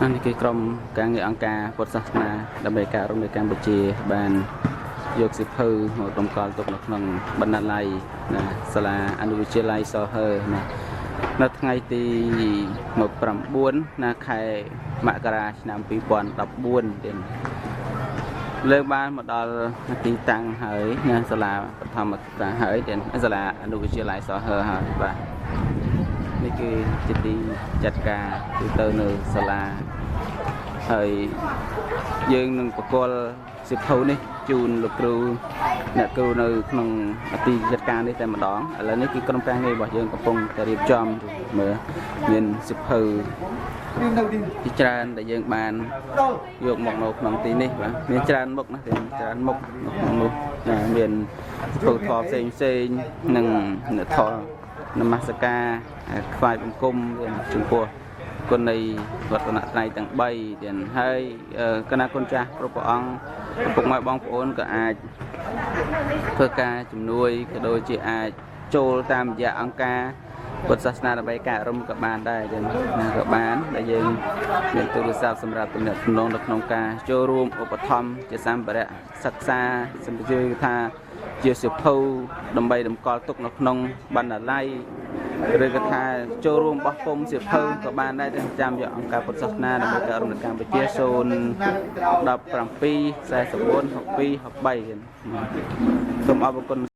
នេះគឺក្រុមការងារអង្គការពុទ្ធសាសនាដើម្បីការរួមនៅកម្ពុជាបានយកសៀវភៅមកតម្កល់ទុកនៅក្នុងបណ្ណាល័យណាសាលាអនុវិទ្យាល័យសហឺណានៅថ្ងៃទី19ណាខែមករាឆ្នាំ2014ទៀតលើកបានមកដល់ទីតាំងហើយណាសាលាបឋមសិក្សាហើយទៀតសាលាអនុវិទ្យាល័យសហឺហើយបាទនេះគឺជាទីចាត់ការទូទៅនៅសាលាហើយយើងនឹងប្រគល់សៀវភៅនេះជូនលោកគ្រូអ្នកគ្រូនៅក្នុងទីចាត់ការនេះតែម្ដងឥឡូវនេះគឺក្រុមការងាររបស់យើងកំពុងតែរៀបចំមើលមានសៀវភៅជាច្រើនដែលយើងបានយកមកនៅក្នុងទីនេះបាទមានច្រើនមុខណាស់ទេច្រើនមុខនៅក្នុងនោះណាមានសៀវភៅធម៌ផ្សេងផ្សេងនិងធម៌នមស្ការថ្វាយបង្គំចំពោះគុណនៃរតនត្រ័យទាំង3ទៀតហើយគណៈគុណចាស់គ្រប់ព្រះអង្គឪពុកម៉ែបងប្អូនក៏អាចធ្វើការជំនួយក៏ដូចជាអាចចូលតាមរយៈអង្គការពុទ្ធសាសនាដើម្បីការរំក៏បានដែរចឹងណាក៏បានដែលយើងមានទូរស័ព្ទសម្រាប់ទំនាក់ទំនងនៅក្នុងការចូលរួមឧបត្ថម្ភជាសម្ភារៈសិក្សាសម្ភារថាជាសៀវភៅដើម្បីតម្កល់ទុកនៅក្នុងបណ្ណាល័យឬក៏ថាចូលរួមបោះពុម្ពសៀវភៅក៏បានដែរចាំយកអង្គការពុទ្ធសាសនាដើម្បីការរំនៅកម្ពុជា0 17 44 62 63សូមអរគុណ។